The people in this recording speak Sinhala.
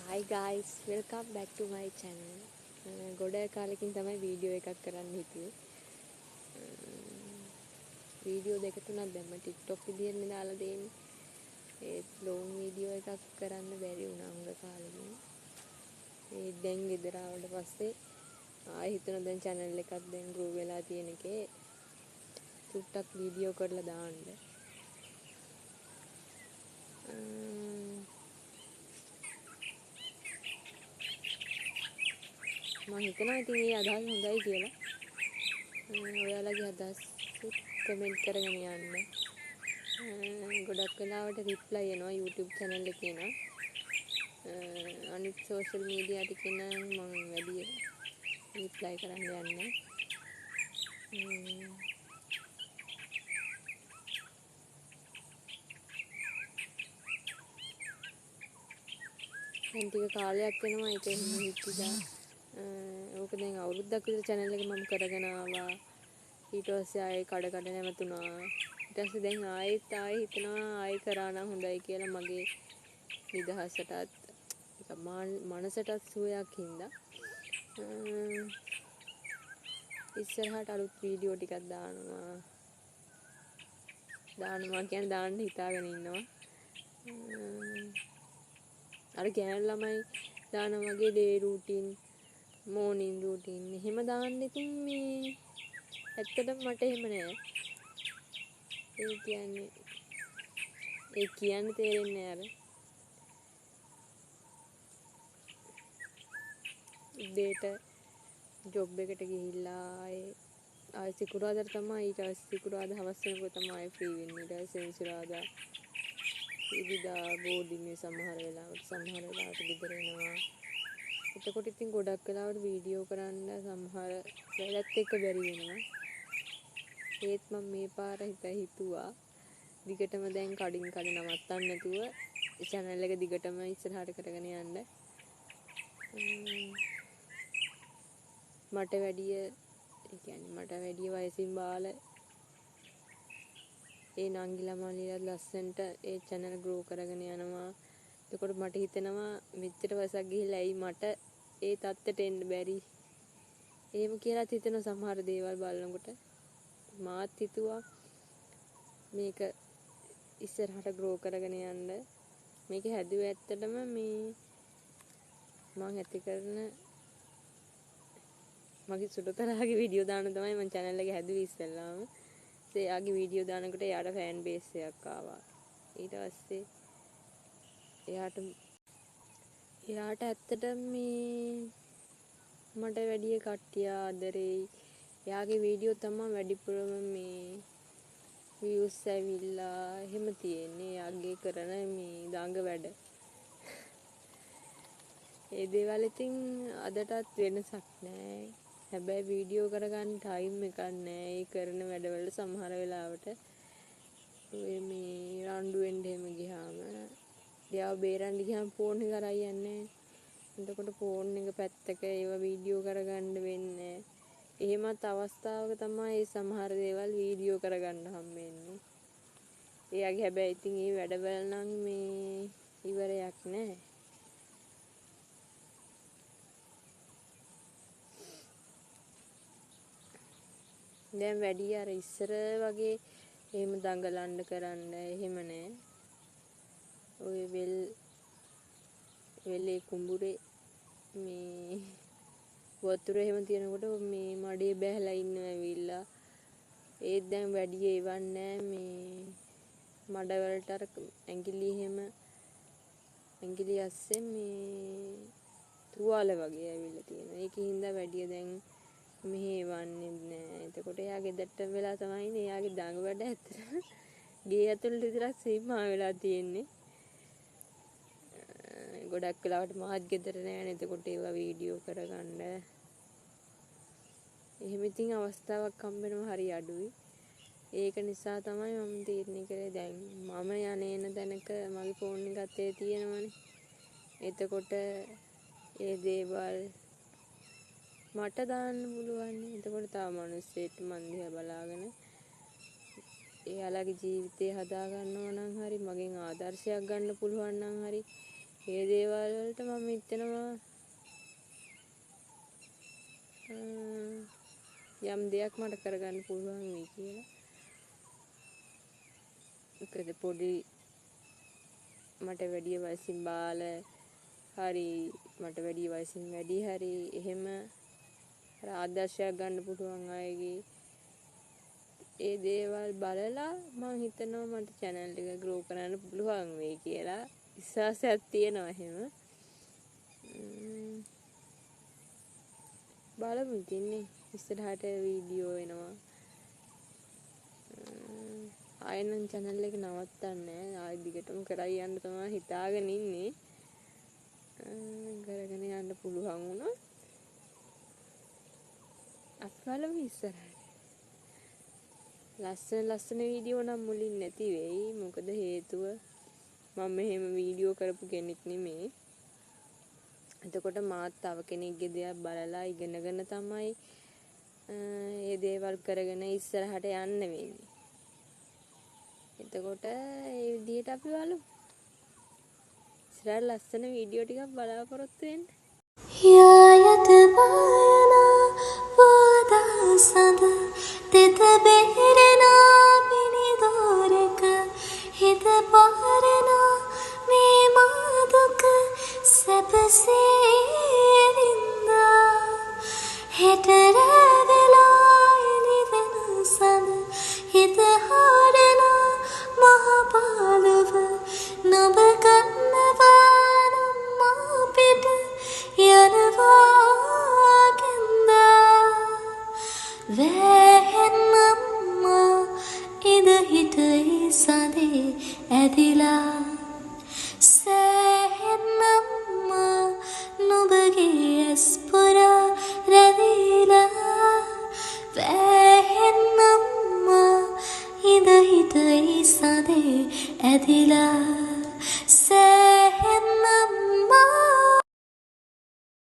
Hi guys, welcome back to my channel. ගොඩ කාලෙකින් තමයි වීඩියෝ එකක් කරන්න හිතුවේ. වීඩියෝ දෙක තුනක් දැම්ම TikTok විදියට දාලා දෙන්නේ. ඒත් ලොං වීඩියෝ එකක් කරන්න බැරි වුණා හුඟ කාලෙකින්. ඒත් දැන් ගෙදර ආවට පස්සේ ආයෙ හිතුණා දැන් channel එකක් දැන් ග්‍රෝ වෙලා තියෙන එකේ චුට්ටක් වීඩියෝ කරලා දාන්න. මම හිතනවා ඉතින් මේ අදහස හොඳයි කියලා. ඔයාලගේ අදහස් කමෙන්ට් කරගෙන යන්න. ගොඩක් වෙලාවට රිප්ලයි එනවා YouTube channel එකේ නම්. අනිත් සෝෂල් මීඩියා ටිකේ නම් මම වැඩි රිප්ලයි කරන්න යන්නේ. දැන් ටික කාලයක් වෙනවා ඒක එහෙම හිතිලා. ඕක දැන් අවුරුද්දක් විතර channel එක මම කරගෙන ආවා. ඊට පස්සේ ආයේ කඩ කඩ නැවතුණා. ඊට පස්සේ දැන් ආයෙත් ආයෙ හිතනවා ආයෙ කරා නම් හොඳයි කියලා මගේ නිදහසටත් ඒක මනසටත් සුවයක් හින්දා. ඉස්සරහට අලුත් වීඩියෝ ටිකක් දානවා. දානවා කියන්නේ දාන්න හිතාගෙන ඉන්නවා. අර ගෑනු ළමයි දාන වගේ ඩේ රූටින්, මෝර්නින් රූටින් එහෙම දාන්න ඉතින් මේ ඇත්තටම මට එහෙම නෑ. ඒ කියන්නේ ඒ කියන්න තේරෙන්නේ නෑ අර. උදේට ජොබ් එකට ගිහිල්ලා ආයෙ සිකුරාදාට තමයි ඊට පස්සේ සිකුරාදා හවස වෙනකොට තමයි ආයෙ ෆ්‍රී වෙන්නේ. ඊට පස්සේ සෙනසුරාදා ඉරිදා බෝඩින් සමහර වෙලාවට ගෙදර එනවා. එතකොට ඉතින් ගොඩක් වෙලාවට වීඩියෝ කරන්න සමහර වැඩත් එක්ක බැරි වෙනවා. ඒත් මම මේ පාර හිතුවා දිගටම දැන් කඩින් කඩ නවත්තන්න නැතුව චැනල් එක දිගටම ඉස්සරහට කරගෙන යන්න. මට වැඩිය ඒ කියන්නේ මට වැඩිය වයසින් බාල ඒ නංගිලා මල්ලිලා ලස්සනට ඒ චැනල් ග්‍රෝ කරගෙන යනවා. එතකොට මට හිතෙනවා මෙච්චර වයසක් ගිහිල්ලා ඇයි මට ඒ තත්ත්වයට එන්න බැරි එහෙම කියලාත් හිතෙනවා සමහර දේවල් බලනකොට. මාත් හිතුවා මේක ඉස්සරහට ග්‍රෝ කරගෙන යන්න. මේක හැදුවේ ඇත්තටම මේ මං ඇති කරන මගේ සුළුතරාගේ වීඩියෝ දාන තමයි මං චැනල් එක හැදුවේ ඉස්සෙල්ලාම. එයාගේ වීඩියෝ දානකොට එයාට ෆෑන් බේස් එකක් ආවා. ඊට පස්සේ එයාට ඇත්තට මේ මට වැඩිය කට්ටිය ආදරෙයි. එයාගේ වීඩියෝ තමයි වැඩිපුරම මේ වීව්ස් ඇවිල්ලා එහෙම තියෙන්නේ. එයාගේ කරන මේ දඟ වැඩ. ඒ දේවල් ඉතින් අදටත් වෙනසක් නෑ. හැබැයි වීඩියෝ කරගන්න ටයිම් එකක් නෑ. ඒ කරන වැඩවල සමහර වෙලාවට ඔය මේ රණ්ඩු වෙන්න එහෙම ගියාම එයාව බේරන්න ගියාම ෆෝන් එක අරන් යන්නේ. එතකොට ෆෝන් එක පැත්තක ඒව වීඩියෝ කරගන්න වෙන්නේ. එහෙමත් අවස්ථාවක තමයි මේ සමහර දේවල් වීඩියෝ කරගන්න හම්බෙන්නේ. එයාගේ හැබැයි ඉතින් මේ වැඩවල නම් මේ ඉවරයක් නෑ. දැන් වැඩි අර ඉස්සර වගේ එහෙම දඟලන්න කරන්න එහෙම නෑ. ඔය වෙලේ කුඹුරේ මේ වතුර එහෙම තියෙනකොට මේ මඩේ බැහැලා ඉන්නවා ඇවිල්ලා. ඒත් දැන් වැඩි එවන්නේ නෑ. මේ මඩ වලට අර ඇඟිලි එහෙම ඇඟිලි අස්සේ මේ තුවාල වගේ ඇවිල්ලා තියෙනවා. ඒකෙන් හින්දා වැඩි දැන් මෙහෙ එවන්නේ නෑ. එතකොට එයා ගෙදරට වෙලා තමයි ඉන්නේ. එයාගේ දඟ වැඩ ඇත්තටම ගේ ඇතුළට විතරක් සීමා වෙලා තියෙන්නේ. ගොඩක් වෙලාවට මාත් ගෙදර නෑනේ. එතකොට ඒවා වීඩියෝ කරගන්න එහෙම ඉතින් අවස්ථාවක් හම්බ වෙනවා හරි අඩුයි. ඒක නිසා තමයි මම තීරණය කරේ දැන් මම යන එන තැනක මගේ ෆෝන් එක අතේ තියෙනවනේ. එතකොට ඒ දේවල් මට දාන්න පුළුවන්. එතකොට තව මිනිස්සෙක් මන් දිහා බලාගෙන එයාලගේ ජීවිතේ හදා ගන්නවා නම් හරි, මගෙන් ආදර්ශයක් ගන්න පුළුවන් නම් හරි, ඒ දේවල් වලට මම හිතනවා යම් දෙයක් මට කරගන්න පුළුවන් වෙයි කියලා. මොකද පොඩි මට වැඩිය වයසින් බාල හරි මට වැඩිය වයසින් වැඩි හරි එහෙම අර ආදර්ශයක් ගන්න පුළුවන් අයගේ ඒ දේවල් බලලා මං හිතනවා මට චැනල් එක ග්‍රෝ කරන්න පුළුවන් වෙයි කියලා විශ්වාසයක් තියෙනවා එහෙම. බලමු ඉතින් නේ ඉස්සරහට වීඩියෝ එනවා. ආයෙ නම් චැනල් එක නවත්තන්නේ නෑ. ආයෙ දිගටම කරයි යන්න තමයි හිතාගෙන ඉන්නේ. කරගෙන යන්න පුළුවන් වුණොත් අපි බලමු ඉස්සරහට. ලස්සන ලස්සන වීඩියෝ නම් මුලින් නැති වෙයි. මොකද හේතුව මම මෙහෙම වීඩියෝ කරපු කෙනෙක් නෙමෙයි. එතකොට මාත් තව කෙනෙක්ගේ දෙයක් බලලා ඉගෙනගෙන තමයි ඒ දේවල් කරගෙන ඉස්සරහට යන්න වෙන්නේ. එතකොට ඒ විදිහට අපි බලමු. ඉස්සරහට ලස්සන වීඩියෝ ටිකක් බලාපොරොත්තු වෙන්න. යායට වායනා වාදා සඳ තෙත බෙරෙනා පිණිදෝරක හිත පාරනා මේ මාදුක සැපසේ වින්දා හෙට රෑ වෙලා එළි වෙන සඳ හිත හාරනා මහ පාළුව නුඹ ගන්නවා නම් මා පිට යනවා කෙන්දා වැහෙන්නම්මා ඉඳ හිටයි සඳේ ඇදිලා සෑහෙන්නම්මා නුඹගේ ඇස් පුරා රැඳිලා වැහෙන්නම්මා ඉඳ හිටයි සඳේ ඇදිලා.